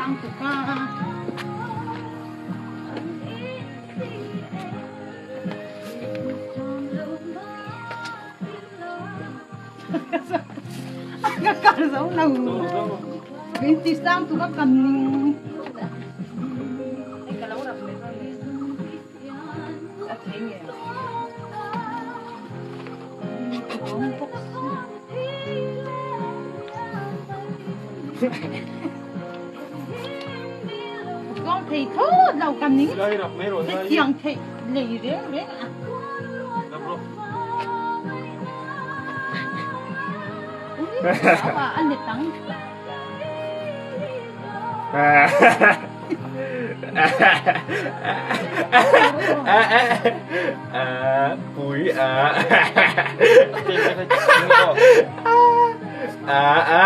sang tuk a. Ka kar zo lo. Min ti sang tuk a kan ning. Ka lo rap leh dawn ni. A thei nge. Awm bawk si. Kawng thei thawt lo kan ning. Hetiang theih lei reng reng a. A let ang. Pui a. A.